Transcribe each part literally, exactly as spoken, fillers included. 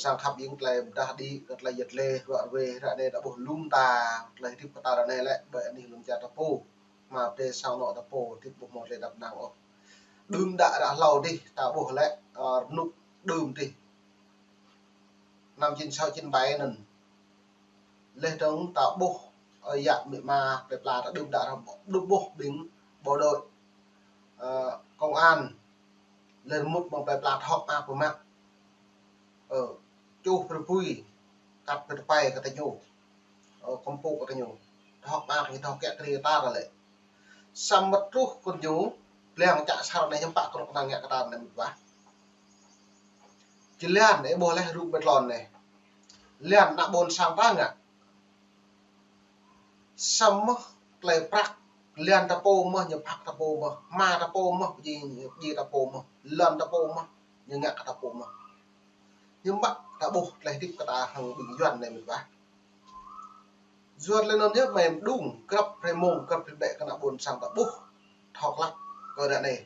Sang khăp ƀing tơlơi pơdah đĭ, kơ tơlơi yet lĕ, ruă ruê, ră anai ta ƀuh lŏm ta, tơlơi hơdip kơ ta ră anai lĕ, ƀơi anih lŏn čar ta pô. Mă pơdai sang anŏ ta pô, hơdip ƀuh mơ̆ tơlơi dăp năng ôh. Đưm đă ră hlâo dih, ta ƀuh lĕ, ơ, rơnŭk đưm dih. Năm chín sáu chín bảy anŭn. Leh dơ̆ng ta ƀuh, ơ, yă mĭ ma plơi pla ta đưm đă ră, đưm ƀuh ƀing bộ đội, ơ, công an, leh mŭt mơ̆ng plơi pla thŏk mă pơmă. Ơ, čuh pơrơpui, kăt pơtơpai kơ ta ñu. Ơ, kơmpŭ kơ ta ñu. Thŏk mă kơ ñu thŏk kiă kriê ta ră lĕ. Samơ̆ truh kơ ñu, pliăng čă sar anai hiư̆m pă kơnuk kơna ngă kơ ta anai mĭt wa. Jơlan anai ƀuh leh rŭ ƀơi tlôn anai. Lan ană ƀôn sang ta ngă. Samơ̆ tơlơi prăk, lan ta pô mơ̆, ñu phak ta pô mơ̆, hma ta pô mơ̆, pơdjai, pơdjai ta pô mơ̆, lŏn ta pô mơ̆, ñu ngă kơ ta pô mơ̆. Hiư̆m pă ta ƀuh tơlơi hơdip kơ ta hăng ƀing Yuan anai mĭt wa. Yua tơlơi anŭn yơh mơ̆ng mơđung, grăp hrơi mông, grăp hrơi bĕ kơ ană ƀôn sang ta ƀuh thŏk hlăk kơ ră anai.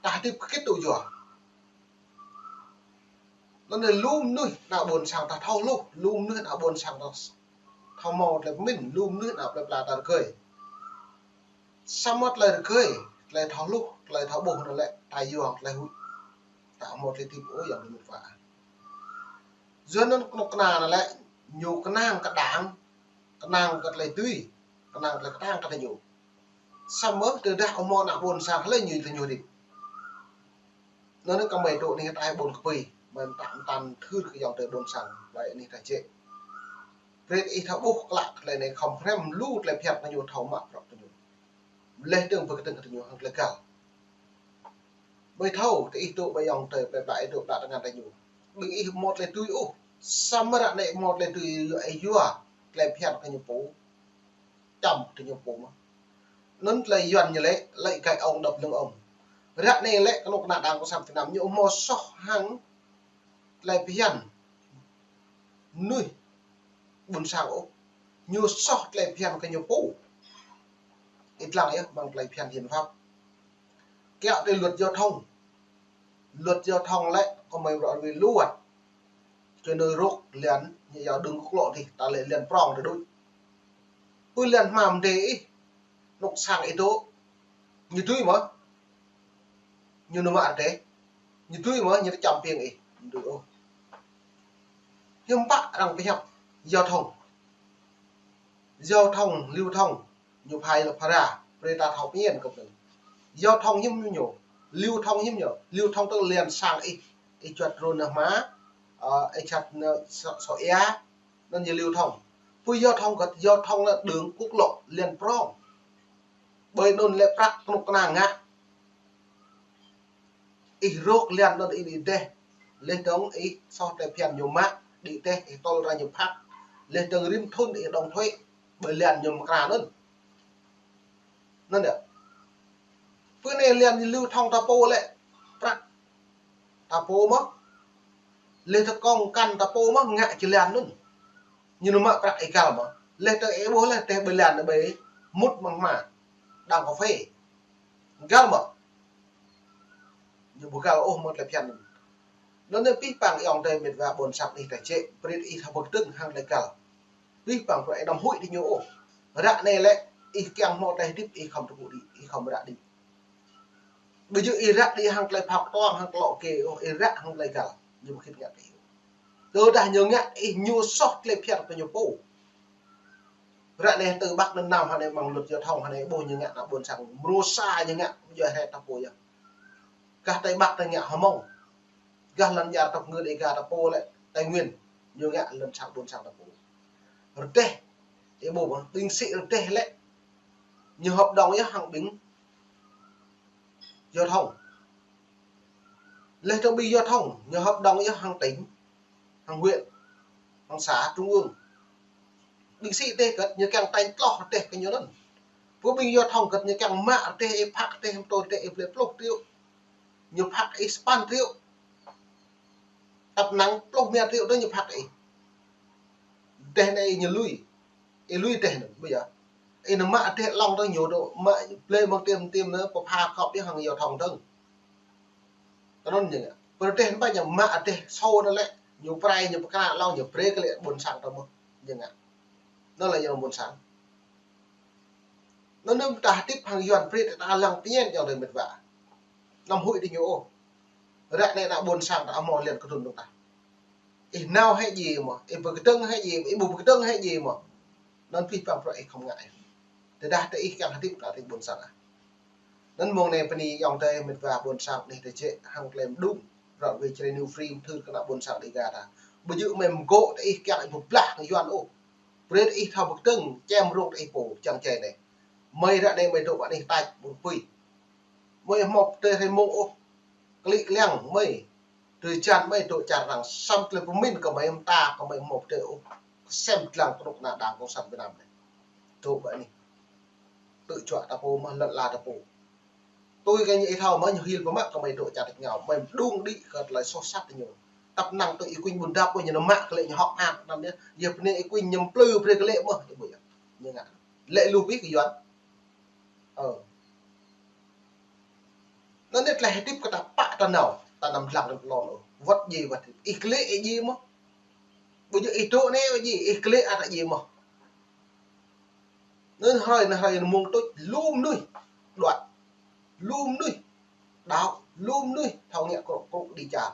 Ta hơdip kơ kit tŭ yua. Anŭn anai lu mơnuih ană ƀôn sang ta thâo hluh, lu mơnuih ană ƀôn sang ta thâo hmâo tơlơi pơmĭn, lu mơnuih ană plơi pla ta rơgơi. Samơ̆ tơlơi rơgơi, tơlơi thâo hluh, tơlơi thâo ƀuh anŭn lĕ ta yua tơlơi huĭ. Ta hmâo tơlơi hơdip ôh ayŏng adơi mĭt wa. Yua anŭn kơnuk kơna anŭn lĕ ñu kơnang kơ đang, kơnang kơ tơlơi tui, kơnang tơlơi kơtang kơ ta ñu. Samơ̆ tơdah ƀu hmâo ană ƀôn sang hlơi ñu tơ ñu hơdip. Anŭn anai kơmơi tŭ anih ta ƀôn kơpơi, mơ̆n ta mơtăn thưr kơ ayŏng adơi ƀôn sang, ƀơi anih ta jĕ. Brơi ih thâo ƀuh klă tơlơi anai khŏm hrăm lu tơlơi phiăn kơ ñu thâo mă prăk kơ ñu. Leh dơ̆ng pơkơdơ̆ng kơ ta ñu hăng tơlơi găl. Ƀơi thâo, tơ ih tŭ ƀơi ayŏng adơi, ƀơi ƀă ih tŭ ƀă tơngan ta ñu. Ƀing ih hmâo tơlơi tui ôh. Samơ̆ ră anai hmâo tơlơi tui ih yua, tơlơi phiăn kơ ñu pô. Čăm kơ ñu pô mơ̆. Anŭn tơlơi Yuan ñu lĕ, lĕ gai ông đập lưng ông. Ră anai lĕ kơnuk kơna Đảng Cộng sản Việt Nam ñu hmâo soh hăng tơlơi phiăn mơnuih ƀôn sang ôh. Ñu soh tơlơi phiăn kơ ñu pô. Ih lăng yơh mơ̆ng tơlơi phiăn hiến pháp. Kiăo tui luật giao thông. Luật giao thông lĕ, kơmơi ră ruai luật. Čơ anai rŏk lan, ñu yua đường quốc lộ dih, ta lĕ lan prong tơ đôč. Pơ lan hmam dê ih, anŏ sang ih tŭ. Ñu tui mơ̆? Ñu nao mă rơdêh. Ñu tui mơ̆, ñu tơ čăm piêng ih. Ñu tui ôh. Hiư̆m pă arăng pơhiăp giao thông. Giao thông, lưu thông. Ñu phai lŏ phara, brơi ta thâo pơñen kơ pơdơ̆ng. Giao thông hiư̆m ñu, lưu thông hiư̆m ñu, lưu thông tơ lan sang ih, ih juăt run nao hma, ơ, ih juăt nao so, so ia, anŭn ñu lưu thông. Pơ giao thông kơ giao thông anŭn đường quốc lộ lan prong. Ƀơi anŭn lĕ prăk kơnuk kơna ngă. Ih rŏk lan anŭn ih đĭ rơdêh. Leh dơ̆ng ih soh tơlơi phiăn ñu mă, đĭ rơdêh ih tơl arăng ñu phak. Leh dơ̆ng rĭm thŭn ih đóng thuế. Ƀơi lan ñu mơkra anŭn. Anŭn yơh. Pơ anai lan ñu lưu thông ta pô lĕ. Prăk ta pô mơ̆. Leh dơ̆ng kông kăn ta pô mơ̆ ngă čơlan anŭn. Ñu nao mă prăk ih găl mơ̆. Leh dơ̆ng ih ƀuh leh rơdêh ƀơi lan anŭn ƀơi mŭt mơ̆ng hma. Đang cà phê. Găl mơ̆. Ñu ƀu găl ôh mơ̆ng tơlơi phiăn anŭn. Anŭn anai pih păng ayŏng adơi mĭt wa ƀôn sang anih ta jĕ, brơi ih thâo pơkơdơ̆ng hăng tơlơi găl. Pih păng brơi ih đăm huĭ tơ ñu ôh. Ră anai lĕ, ih kiăng hmâo tơlơi hơdip, ih khŏm tơgŭ đĭ, ih khŏm ră đĭ. Ƀu djơ̆ ih ră đĭ hăng tơlơi phao kơtuang, hăng tơlơi kê ôh, ih ră hăng tơlơi găl. Ñu ƀu khĭn ngă kơ ih ôh. Tơdah ñu ngă, ih ñu soh tơlơi phiăn kơ ñu pô. Ră anai tơ Bắc anŭn năm hơnai mơ̆ng luật giao thông hơnai ƀuh ñu ngă ană ƀôn sang mrô sa ñu ngă mơ̆ djơ̆ hơnai ta pô yơh. Gah Tây Bắc ta ngă hmâo. Gah lŏn čar ta pô ngơ Đêga ta pô lĕ Tây Nguyên ñu ngă lŏn sang ƀôn sang ta pô. Rơdêh. Ih ƀuh mơ̆, ƀing sĭ rơdêh lĕ. Ñu hợp đồng yơh hăng ƀing giao thông. Leh dơ̆ng ƀing giao thông, ñu hợp đồng yơh hăng tỉnh, hăng huyện, hăng xã, trung ương. Ƀing sĭ rơdêh kơt ñu kiăng tañ tloh rơdêh kơ ñu anŭn. Pơ ƀing giao thông kơt ñu kiăng mă rơdêh, ih phak rơdêh, hăm tôl rơdêh, ih blơi pluh triệu. Ñu phak ih sapăn triệu. Tăp năng pluh rơma triệu tơ ñu phak ih. Rơdêh anai ñu lui. Ih lui rơdêh anŭn, ƀu djơ̆. Ih nao mă rơdêh lŏng tơ ñu tơ, mă blơi mơ̆ng tiêm tiêm anŭn, pơpha kŏp yơh hăng giao thông dơ̆ng. Kơ anŭn ñu ngă. Pơ rơdêh anŭn ƀă ñu mă rơdêh sô anŭn lĕ, ñu pơrai, ñu pơkra lŏng, ñu brơi kơ lĕ ƀôn sang ta mơ̆n, ñu ngă. Anŭn lĕ ñu ƀôn sang. Anŭn anăm ta hơdip hăng Yuan brơi ta lăng pơñen yŏng adơi met wa. Anăm huĭ tơ ñu ôh. Ră anai ană ƀôn sang ta hmâo lŏn kơdŭn dơ̆ng tah. Ih nao hĕ djai mơ̆, ih pơkơdơ̆ng hĕ djai mơ̆, ih ƀu pơkơdơ̆ng hĕ djai mơ̆. Anŭn pih păng prăk ih khŏm ngă ih. Tơdah tơ ih kiăng hơdip ta tơ ƀôn sang ah. Anŭn mơ̆ng anai bơni yŏng adơi met wa ƀôn sang anih tơjĕ hăng tơlơi mơđung. Ră wai čre New Free mơthưr kơ ană ƀôn sang Dega ta. Ƀu djơ̆ mơ̆ng gŏ tơ ih kiăng ih pơblah hăng Yuan ôh. Brơi tơ ih thâo pơkơdơ̆ng, čem rông tơ ih pô, čang čai anai. Mơi ră anai mơi dŏ ƀă anih tač ƀun pui. Mơi hmâo pơdơi hrơi mông ôh. Klĭ kliăng mơi. Drơi jan mơi dŏ čar arăng, samơ̆ tơlơi pơmĭn kơ mơi mơta kơ mơi hmâo pơdơi ôh. Kơsem dlăng kơnuk kơna Đảng Cộng sản Việt Nam anai. Dŏ ƀă anih. Tơjuă ta pô mơ̆, lŏn ala ta pô. Tui kơ ñu ih thâo mơ̆ ñu hil pơmă kơ mơi dŏ čar tač rơngiao. Mơi mơđung đĭ kơ tơlơi soh sat ñu. Tăp năng tui Y Quynh Bundap ƀu ñu nao mă kơ lĕ ñu hŏk hak anŭn yơh. Yơh bơnai Y Quynh ñu plư brơi kơ lĕ mơ̆, ih ƀuh yơh. Ñu ngă. Lĕ lu pih kơ Yuan. Ơ. Anŭn anai tơlơi hơdip kơ ta pă ta nao, ta anăm lăng rơ̆k lŏn ôh. Wơ̆t djai wơ̆t hơdip. Ih klĕ ih djai mơ̆. Ƀu djơ̆ ih dŏ anai ôh djai, ih klĕ ăt djai mơ̆. Anŭn hrơi, anŭn hrơi anŭn mơ̆ng tuč lu mơnuih đuaĭ. Lu mơnuih đaŏ, lu mơnuih thâo ngă krŭk krŭk đĭ čar.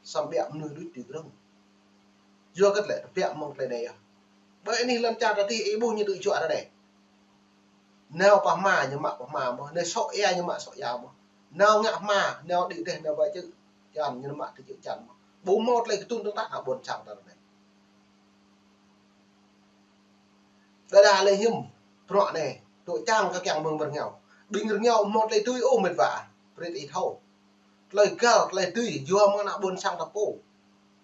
Samơ̆ ƀiă mơnuih đuaĭ tui krơ̆ng. Yua kơ tơlơi tơbiă mơ̆ng tơlơi anai yơh. Ƀơi anih lŏn čar ta tih ih ƀuh ñu tơjuă ră anai. Nao pơ hma ñu mă pơ hma mơ̆, nao sŏ ia ñu mă sŏ ia mơ̆. Nao ngă hma, nao đĭ rơdêh, nao ba čư̆ čan ñu mă tơ čư̆ čan mơ̆. Ƀu hmâo tơlơi kơdŭn dơ̆ng tah ană ƀôn sang ta ră anai. Đơđa lĕ hiư̆m, bruă anai, dŏ čang kơ kiăng mơ̆ng rơngiao. Ƀing rơngiao hmâo tơlơi tui ôh met wa, brơi ih thâo. Tơlơi găl, tơlơi tui, yua mơ̆ng ană ƀôn sang ta pô.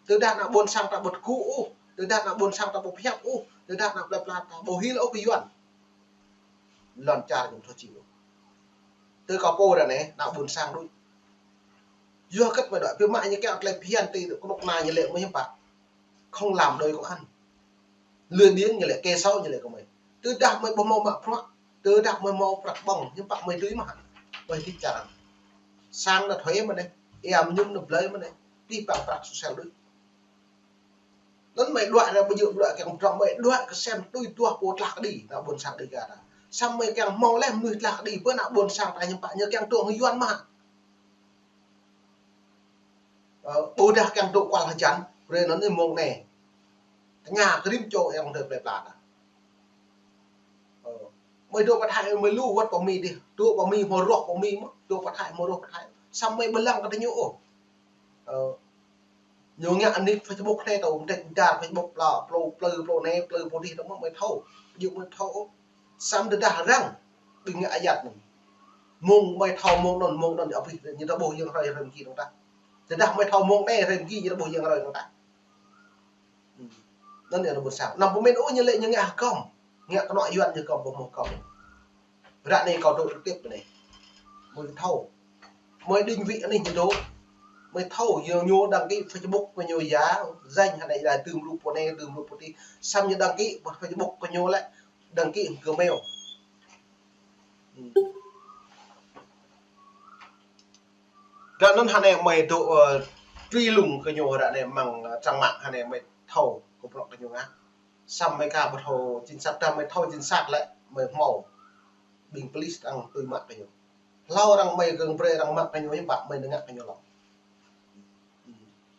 Tơdah ană ƀôn sang ta ƀu tơgŭ ôh, tơdah ană ƀôn sang ta ƀu pơhiăp ôh, tơdah ană plơi pla ta ƀu hil ôh kơ Yuan. Lŏn čar ñu thâo či ôh. Tơ kơ pô ră anai, ană ƀôn sang đuaĭ. Yua kơ mơi đuaĭ, biă mă ñu kiăng tơlơi phiăn tui kơnuk kơna ñu lĕ mơi hiư̆m pă. Không làm đôi có ăn. Lười biếng ñu lĕ, kẻ xấu ñu lĕ kơ mơi. Tơdah mơi ƀu hmâo mă bruă, tơdah mơi hmâo prăk ƀơ̆ng, hiư̆m pă mơi tui mơ̆ hă. Mơi tĭ čar. Sang anŭn thuê mơ̆n anai, ia mơñum anŭn blơi mơ̆n anai, pih păng prăk sô sel đuaĭ. Anŭn mơi đuaĭ anai ƀu djơ̆ đuaĭ kiăng pơdrŏng, mơi đuaĭ kơsem tui tuah pô tlah kơđi, ană ƀôn sang Dega ta. Samơ̆ mơi kiăng hmâo leh mơnuih tlah kơđi, ƀơi ană ƀôn sang ta hiư̆m pă, ñu kiăng dŏ hăng Yuan mơ̆ hă. Ơ, ƀôdah kiăng dŏ kual hơjăn, brơi anŭn anai mơ̆ng anai. Tơña kơ rĭm čô yŏng adơi plơi pla ta. Ơ, mơi dŏ pơ Thái mơi lu wơ̆t pơ Mi dih, dŏ pơ Mi hmâo roh pơ Mi mơ̆, dŏ pơ Thái hmâo roh pơ Thái. Samơ̆ mơi ƀu lăng kơ tơ ñu ôh. Ơ, ñu ngă anih Facebook anai tơ, mơdrĕč mơdar Facebook pla, plư, plư, plư anai, plư pô dih tơ mơ̆ mơi thâo, yua mơi thâo ôh. Samơ̆ tơdah arăng ƀing ngă ayăt anŭn. Mơ̆ng mơi thâo mơ̆ng anŭn, mơ̆ng anŭn abih ñu ta ƀuh yơ̆ng hrơi hrơi mơ̆ng ki dơ̆ng tah. Tơdah mơi thâo mơ̆ng anai hrơi mơ̆ng ki ñu ta ƀuh yơ̆ng hrơi dơ̆ng tah. Anŭn yơh ană ƀôn sang. Anăm pơmĭn ôh ñu lĕ ñu ngă hơgŏm. Ngă kơnŏ Yuan ñu hơgŏm ƀu hmâo hơgŏm. Ră anai kâo dŏ trực tiếp anai. Mơi thâo. Mơi định vị anih ñu dŏ. Mơi thâo yua ñu đăng ký Facebook kơ ñu ya, danh hă anai ya tơm rup pô anai, tơm rup pô dih. Samơ̆ ñu đăng ký pơ Facebook kơ ñu lĕ, đăng ký Gmail. Ră anŭn hă anai mơi dŏ, ơ, truy lùng kơ ñu ră anai mơ̆ng, ơ, trang mạng hă anai mơi thâo kơ bruă kơ ñu ngă. Samơ̆ mơi ka ƀu thâo chính xác, tơdah mơi thâo chính xác lĕ mơi hmâo ƀing police arăng tui mă kơ ñu. Hlâo arăng mơi gơ̆ng brơi arăng mă kơ ñu hiư̆m pă mơi nao ngă kơ ñu lŏ.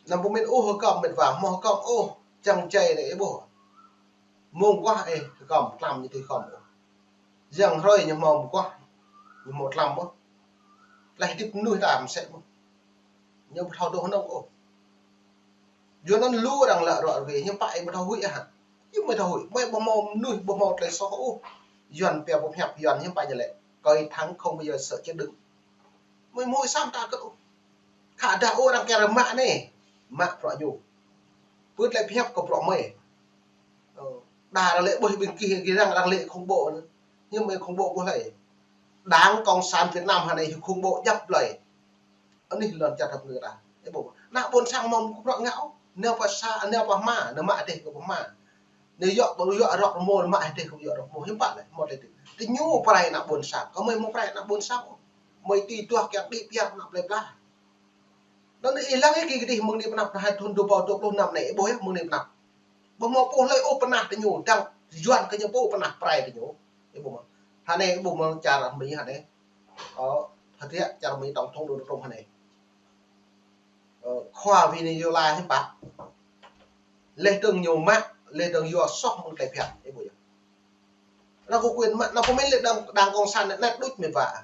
Anăm pơmĭn ôh hơgŏm met wa, hmâo hơgŏm ôh, čang čai anai ih ƀuh. Mơ̆ng mơguah ih hơgŏm tlam ñu tui hơgŏm ôh. Yang hrơi ñu hmâo mơguah, ñu hmâo tlam ôh. Tơlơi hơdip mơnuih ta mơsĕ mơ̆n. Ñu ƀu thâo dŏ hơnơ̆ng ôh. Yua anŭn lu arăng lă ruă ruê, hiư̆m pă ih ƀu thâo huĭ hă. Ih mơi thâo huĭ, mơi ƀu hmâo mơnuih, ƀu hmâo tơlơi soh ôh. Yuan pia ƀu pơhiăp, Yuan hiư̆m pă ñu lĕ. Kơ thắng không bao giờ sợ chết đứng. Mơi hmâo sam ta kơt ôh. Khă dah ôh arăng kiăng arăng mă anai. Mă bruă ñu. Pơ̆t lĕ pơhiăp kơ bruă mơi. Ơ, đa arăng lĕ ƀuh ƀing gih, gih arăng, arăng lĕ khủng bố anŭn. Hiư̆m mơi khủng bố ƀuh lĕ. Đảng Cộng sản Việt Nam hă anai khủng bố djăp blơi. Anih lŏn čar ta pơngơ̆ ta. Ih ƀuh. Ană ƀôn sang mơ̆ng kơ bruă ngă ôh. Nao pơ sa, nao pơ hma, nao mă rơdêh kơ pơ hma. Nao yua, ƀu yua rơ̆k rơmô, nao mă rơdêh kơ yua rơ̆k rơmô. Hiư̆m pă lĕ, hmâo tơlơi tui. Tơ ñu pơrai ană ƀôn sang. Kơ mơi hmâo pơrai ană ƀôn sang ôh. Mơi tui tuah kiăng đĭ piar ană plơi pla. Anŭn ih lăng ih kơ gih mơ̆ng anai pơ anăp, hai thŭn dua rơbâo dua pluh năm anai, ih ƀuh yơh mơ̆ng anai pơ anăp. Ƀu hmâo pô hlơi ôh pơnah tơ ñu, dăng Yuan kơ ñu pô pơnah prai tơ ñu. Ih ƀuh mơ̆n. Hơnai ih ƀuh mơ̆n čar Mi hơnai. Ơ, hơdră čar Mi tổng thống Donald Trump hơnai. Ơ, khua Venezuela hiư̆m pă. Leh dơ̆ng ñu mă, leh dơ̆ng yua soh mơ̆ng tơlơi phiăn, ih ƀuh yơh. Anŭn kơ quyền mă, anŭn kơ mĭn leh đang, đang cộng sản anai, anai đôč mơ̆ ƀă.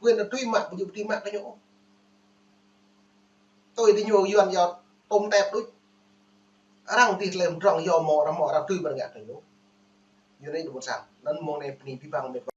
Quyền anŭn tui mă, ƀu djơ̆ tui mă kơ ñu. Tui tơ ñu Yuan yua tôm tep đôč. Arăng dih lem drong yua mơ̆, arăng mơ̆, arăng tui ƀơ̆ng ngă kơ ñu. Yua anai đôč ƀôn sang. Anŭn mơ̆ng anai bơni abih bang mĕt wa.